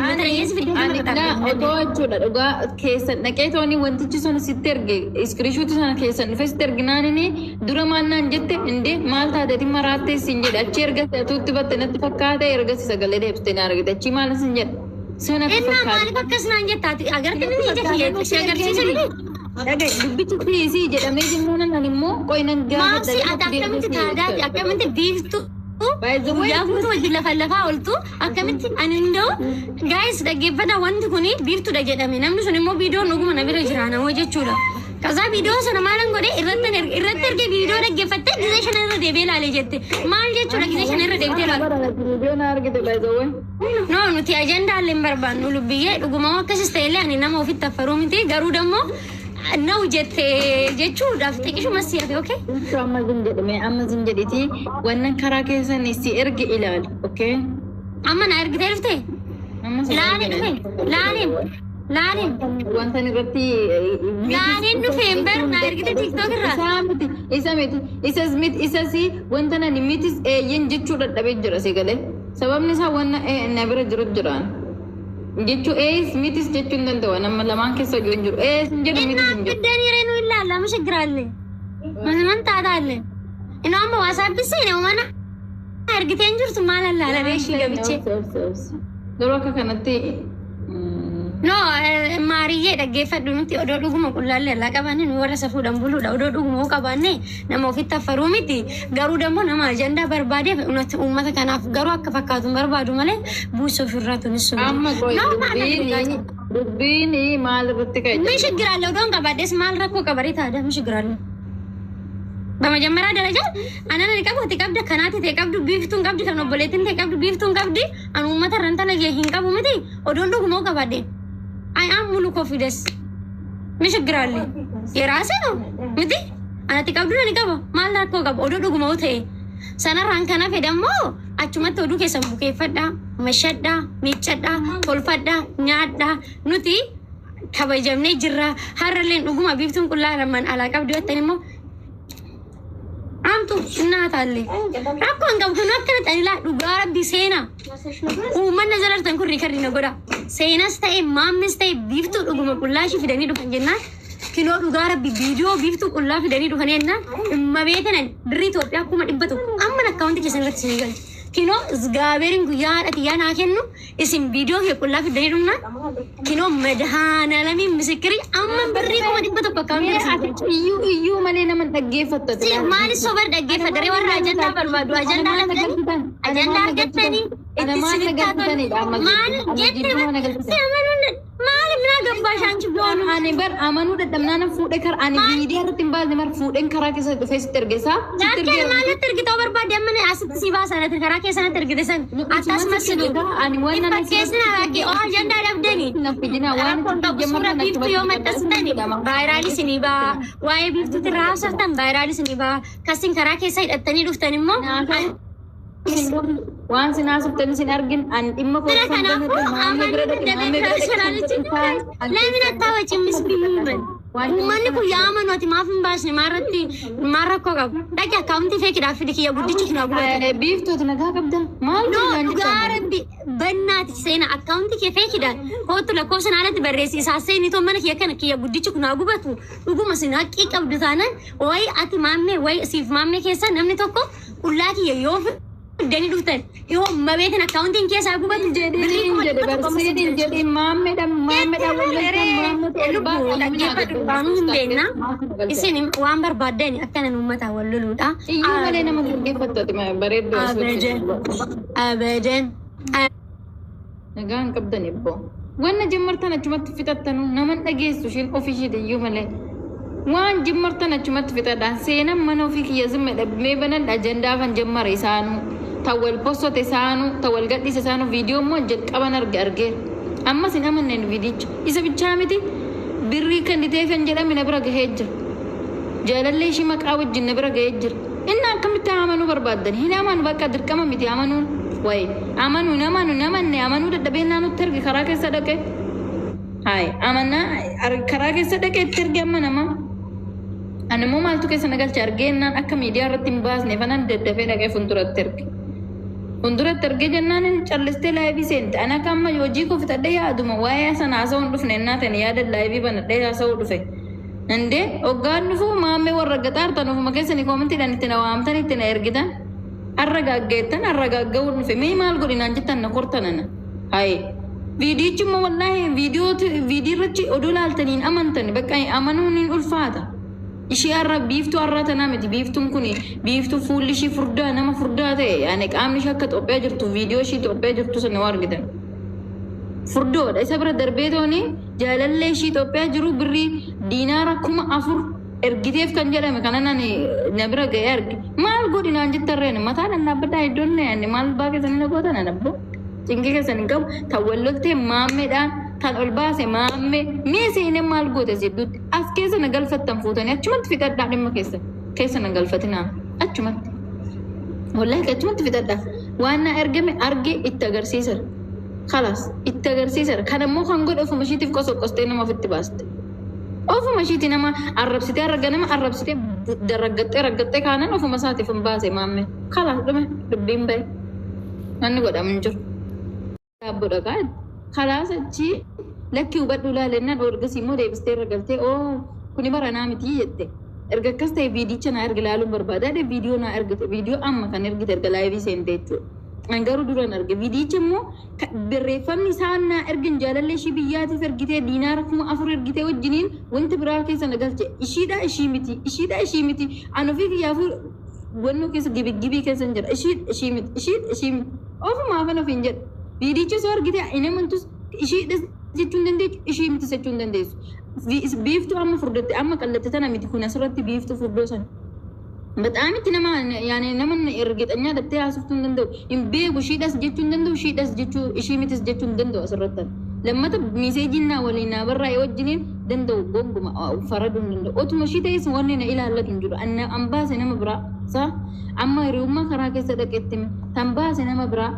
Matareessi fidee Ani nama na otoo jechuudha dhugaa keessan dhaqee tooni wantichi sun sitti erge, screenshot sana keessan dhufe sitti erginaanini dura maal naan jette? Indee maal taateeti maraattee siin jedhe. Achi erga atuutti batte natti fakkaate, erga si sagalee deebiste na argite, achi maal sin jedhe sana Innaa maaliif akkas naan jettaati? Agartee ni ija kiyya si agarsiisa miti. Dhagaye, dubbichi siisii jedhamee jennaan ani immoo qoy nan Maafsi gaafadha. Ati akkamitti taadaati? Akkamitti biiftuu By the way, guyyaa guutuu wajjin lafa lafaa ooltu, akkamitti ani hunda'u? Guys, dhaggeeffata, wanti kuni biiftuudha jedhame, namni sun immoo viidiyoon dhuguma na bira jira namoo jechuudha. Kazaa viidiyoo sana maalan godhe? Irratti erge, viidiyoo dhaggeeffattee gizee 5 irra deebi'ee ilaale jette. Maal jechuudha gizee 5 irra deebitee ilaale? Viidiyoo na argite, by the way. No, nuti ajandaallee hin barbaannu lubbiyyee. Dhuguma akkasis ta'ellee ani nama ofitti affaruu miti, garuu dammoo na'u jette jechuudhaaf xiqqishuma si hafe, okay? Biiftuu, amma zin jedhame, amma zin jedhiti wannan karaa keessan si erge ilaali, okay? Amma na ergitee dhuftee? Amma si Laalee ergine. dhufe, laaleen, laaleen. Wanta irratti Laaleen dhufe hin beeku, na ergite TikTok irraa. Isaa miti, isa miti, isas miti, isas wanta nani mitis eeyyen jechuu dadhabee jira si galee. Sababni isaa wanna na bira jiru jiraan. Jechuu eeyis mitis jechuu hin danda'u. Nama lamaan keessa iyyuu hin jiru. Eeyis hin jedhu, mitis hin jedhu. Fiddanii reenu ilaalla ma shagiraalle. Masuman taataalle. Inni amma WhatsApp seene mana ergitee hin jirtu, maal allaala reeshii gabichee. Garuu akka kanatti No, maariyyee, dhaggeeffadhu, nuti odoo dhuguma qullaallee allaa qabaanne, nu warra safuudhaan buluudha. Odoo dhuguma qabaanne nama ofitti affaruu miti. Garuu dammoo nama ajandaa barbaadeef uummata kanaaf garuu akka fakkaatu hin barbaadu malee buusa ofirraa tunis sun. Amma qoy, No, maal dubbiin dubbiin maal irratti ka'e? ምን ችግር አለ? Odoon qabaadhes maal rakkoo qabaree taada ምን ችግር አለ? በመጀመሪያ ደረጃ anan ani qabu ati qabda, kanaati ta'e qabdu, biiftuun qabdi, kan obboleettiin ta'e qabdu, biiftuun qabdi. An uummata irraan talagee hin qabu miti. Odoon dhugumoo qabaadhe I am ሙሉ confidence. ምን ችግር አለ? የራሴ ነው miti, anati qabdu ani qaba, maal rakkoo qaba odoo dhugumoo ta'e? Sanarraan kan hafe dammoo achumatti oduu keessan bukeeffadhaa, mashadhaa, miiccadhaa, tolfadhaa, nyaadhaa. Nuti kabajamnee jirra. Har'alleen dhuguma biiftuun qullaa lamaan alaa qabdi jettan immoo amtu innaatallee rakkoo hin qabu. Kun akkanatti ani laa dhugaa rabbi seenaa uummanni jalartan kun record na godha. Seenas ta'e, maammis ta'e, biiftuu dhuguma qullaa ishii fidanii dhufan jennaan, kinoo dhugaa rabbi viidiyoo biiftuu qullaa fidanii dhufan jennaan, dhimma beekanan birrii Itoophiyaa 100,000 amma akkaawunti keessan irratti isin galchi. Kinoo zgaabeeriin guyyaa haadha xiyyaa naa kennu, isin viidiyoo kee qullaa fidanii dhufnaan, kinoo madhaanalamiin misikirii amma birrii 100,000 akkaawunti keessan galchi. Iyyuu iyyuu malee nama dhaggeeffattu. Maali sobar dhaggeeffadha? Warra ajandaa barbaadu ajandaa argatanii, ajandaa argattanii itti sinitti. Maal jette? Si amanuun maali? Mina gabbaashaan አንቺ ቢሆኑ Ani bar amanuu dadhabnaan fuudhee kara ani miidiyaa irratti hin baasne bar fuudheen karaa keessa dhufee sitti ergesaa. Sitti Lakkeen maalitti ergitoo barbaade? Amma asitti si baasan, karaa keessanatti ergite san akkasumas Ani waan hin fakkeessina. Lakkee oo ajandaa dhabdanii waan rakkoon qabu. Suura biiftuu yoo maxxansitani viral isinii ba'a. Waa'ee biiftuutti irraa haasoftan viral isinii ba'a. Kasin karaa keessa hidhattanii dhuftan immoo Waan sin haasoftan sin argin, ani dhimma koo Sira kanaafuu amanuu dadhabee personality ለምን አታወጪም? Miss ቢሁመን uummanni kun yaa amanu, ati maaf hin baasne? Maarratti maal rakkoo qabu? Dhaqi akkaawuntii feekiidhaaf fidi, kiyya guddichi kun gubatu. Biiftuuti nagaa qabda maal? No, dhugaa rabbi bannaati seena, akkaawuntii kee feekiidhaan kootu lakkoofsa naanatti barreessi isaa seenitoo mana kiyya kana kiyya guddichi kun haa gubatu. Dhuguma sin haqqii qabdu taanan, wayi ati maammee, wayi siif maammee keessa namni tokko qullaa kiyya yoo fiddanii dhuftan, yoo mabeetin akkaawuntiin keessaa gubatu birrii Jedhin kuma jedhe dhibba bar tokko seetin jedhin maammeedha maammeedha Lubbuu dhaggeeffadhu, baanuu hin beekna. Isin waan barbaaddan akkanan uummataa wal loluudha. Iyyuu malee nama dhaggeeffattu ati bareedduu. Abadan. Abadan. Nagaa hin qabdan ebboo. Wanna jammartan achumatti fixattanu naman dhageessu ishiin ofii iyyuu malee. Waan jammartan achumatti fixadhaan seenan mana ofii kiyya zimma dhabmee banan ajandaa kan jammare isaanuu. Ta wal postote isaanuu, ta wal gadhiise isaanuu, viidiyoo immoo jalqaban arge argeera. Ammas hin amanneen viidicha. Isa bichaa miti, birrii kennitee kan jedhame na bira gahee jira. Jaalallee ishii maqaa wajjin na bira gahee jira. Inni akkamitti amanuu barbaaddan? Hin amanu, bakka dirqama miti amanuun. Wayi amanuu hin amanu, hin amanne, amanuu dadhabee naannotti erge karaa keessa dhaqe. Hayi amanaa karaa keessa dhaqe itti erge amma nama. Ani immoo maaltu keessa na galche? Argeennaan akka miidiyaa irratti hin baasne fanaan daddafee dhaqee fuulduratti erge. Fuulduratti argee jennaan inni callistee live seente. Ana akka amma hojii koo fixadhee yaaduma waa'ee sana haasa'uun dhufne innaa ta'e yaada live banadhee haasa'uu dhufe. Indee hoggaan dhufu maammee warra gaxaartan ofuma keessanii commentiidhaan itti na waamtan, itti na ergitan. Har'a gaaggeettan, har'a gaagga'uun dhufe, mee maal godhinaan jettan na kortan ana. Haye. Viidiyichi immoo wallaahi viidiyoo viidiyoo irratti oduu laaltaniin amantan, bakka amanuun hin ulfaata. Ishee har'a Biiftuu har'aa tanaa miti. Biiftuun kun Biiftuu fuulli ishii furdaa, nama furdaa ta'e, yaani qaamni ishee akka Itoophiyaa jirtu, viidiyoo ishii Itoophiyaa jirtu sana waa argitan. Furdoodha. Isa bira darbee tooni jaalallee ishii Itoophiyaa jiru birrii diinaara 4000 ergiteef kan jedhame kanan ani na bira ga'ee arge. Maal godhinaan jettarreen mataa dhannaabbadhaa iddoon yaani maal baa keessanii na gootan anabbo. Cinqii keessan hin qabu. Tan walloltee maammeedhaan tan ol baase maammee mee seenee maal goote jidduutti as keessa na galfattan fuutanii achumatti fixadhaa, dhimma keessa keessa na galfatinaa achumatti. Wallahi achumatti fixadhaa. Waan na ergame arge, itti agarsiisan. Kalaas, itti agarsiisan. Kan ammoo kan godhe ofuma ishiitiif qosoqqostee nama ofitti baaste. Ofuma ishiiti nama arrabsitee, arraga nama arrabsitee, daraggaxxee raggaxxee kaanan ofuma isaatiif hin baase maammee. Kalaas, dhume dubbiin bahe. Wanni godhamu hin jiru. Daabboodha kaa. Kalaas, achi lakki hubadhu ilaalennaan ergasii immoo deebistee irra galtee, "Oo, kuni baranaa miti," jette. Erga akkas ta'e viidicha naa erga ilaaluun barbaada. Viidiyoo naa ergite, viidiyoo amma kan ergite erga live seente jechuudha. An garuu duran arge. Viidiyicha immoo barreeffamni isaan naa ergan jaalallee ishii biyyaatiif ergitee diinaara 4000 ergitee wajjiniin wanti biraa keessa na galche. Ishiidha ishii miti, ishiidha ishii miti. An ofii kiyyaafuu wannoo keessa gibiggibii keessa hin jira. Ishiidha ishii miti, ishiidha ishii miti. Ofuma hafan ofiin jedha. Viidiyicha osoo argite hin amantus, ishiidha jechuu hin dandeessu, ishii miti jechuu hin dandeessu. Biiftuu amma furdatte, amma qallatte tana miti kun, asirratti Biiftuu furdoo sana. በጣም itti nama yaani nama ergixanyaa dhattee haasoftuu hin danda'u. Hin beeku, ishiidhas jechuu hin danda'u, ishiidhas jechuu, ishii mitis jechuu hin danda'u asirratti. Lammata messageiin naa waliin naa barraa'e wajjiniin danda'u gonkumaa faraduu hin danda'u. Otuma ishii ta'es wanni na ilaallatu hin jiru. An baase nama biraa sa amma hiriyummaa karaa keessa dhaqetti tan baase nama biraa.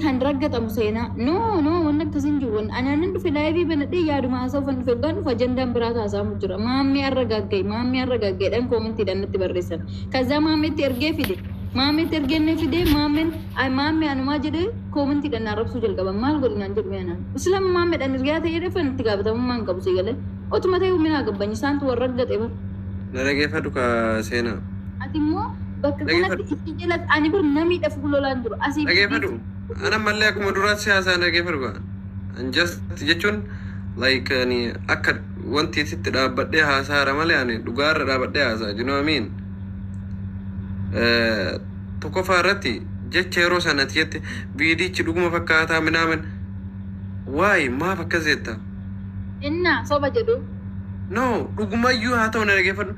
Tan raggaxamu seenaa. No, no, wanni akkas hin jiru. Ani dhufe live banadhee yaaduma haasa'uuf an dhufe, gaan dhufe ajandaan biraa haasa'amu jira. Maammee har'a gagga'e, maammee har'a gagga'eedhaan commentiidhaan natti barreessan. ከዛ maammeetti ergee fide. Maammeetti ergee fide, maammeen maammee anumaa jedhee commentiidhaan arrabsuu jalqaban. Maal godhinaan jedhu yaanaan. Islaama maammeedhaan ergaa ta'ee dhufan itti gaafatamummaa hin qabu si galee. Otuma ta'e humna gabbanyi isaantu warra raggaxe bara. Na dhageeffadhu ka seenaa. Ati immoo bakka kanatti itti jala ani bir namiidha fuulolaan jiru. Asii Dhageeffadhu. Ana mallee akkuma duraatti siyaasaa dhageeffadhu ka. An just jechuun like ani akka wanti sitti dhaabbadhee haasaara malee ani dhugaarra dhaabbadhee haasaa, you know what I mean? Tokkoffaa irratti jecha yeroo sanatti jette viidichi dhuguma fakkaataa minaamin waay maaf akkas jetta? Innaa soba jedhu. No, dhugumayyuu haa ta'u, na dhageeffadhu.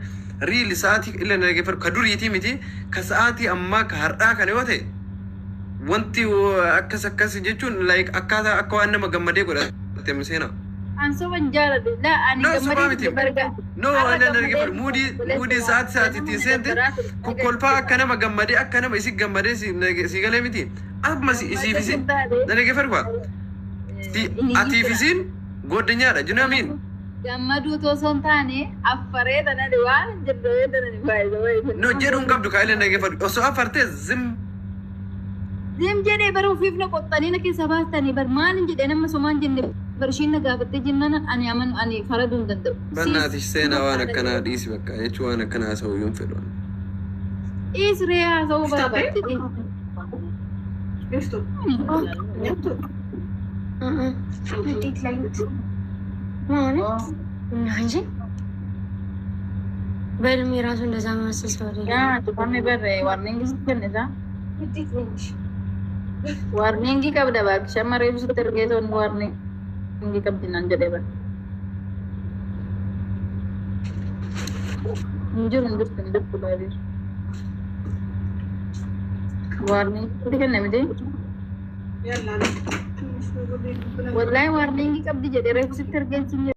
Riili sa'aatii illee na dhageeffadhu. Ka duriitii miti, ka sa'aatii ammaa ka har'aa kana yoo ta'e wanti akkas akkas jechuun like akkaataa akka waan nama gammadee godhatte seenaa. An soba hin jaaladhu. Laa, ani No, sobaa gammadee miti. barga. No, ani na dhageeffadhu. Muudii sa'aatii sa'aatiitti seente kokkolfaa akka nama gammadee, akka nama isi gammadee si galee miti. Amma si isiif isi na dhageeffadhu kwa. Atiif isiin goddanyaadha. You know what I mean? Gammaduu osoo hin taane affaree tanani waan hin jirre tanani baay'ee. No, jedhuun qabdu kaa illee dhageeffadhu. Osoo affartee zim. Zim jedhee bara ofiif na qoxxanii na keessa baastanii bar maal hin jedhee nama somaan jenne bar ishiin na gaafattee jennaan ani amanu, ani faraduu hin danda'u. Bannaati seenaa, waan akkanaa dhiisi, bakka jechuun waan akkanaa haasa'uu hin fedhu. Dhiisi ree, haasa'uu barbaadde. Biftu. Nyaattu. እንዴት ላይ ማለት እንጂ በእድሜ ራሱ እንደዛ መመስል ሰው አይደለም። Yaa cufamni barre warning sitti kennita. Warning qabda baak shamarree sitti ergee toon warning qabdi naan jedhee bara. Hin jiru, hin jirtu, hin jirtu baay'ee. Warning sitti kenne miti. Yalla. Wallahi warning qabdi jedhee reefu sitti ergee.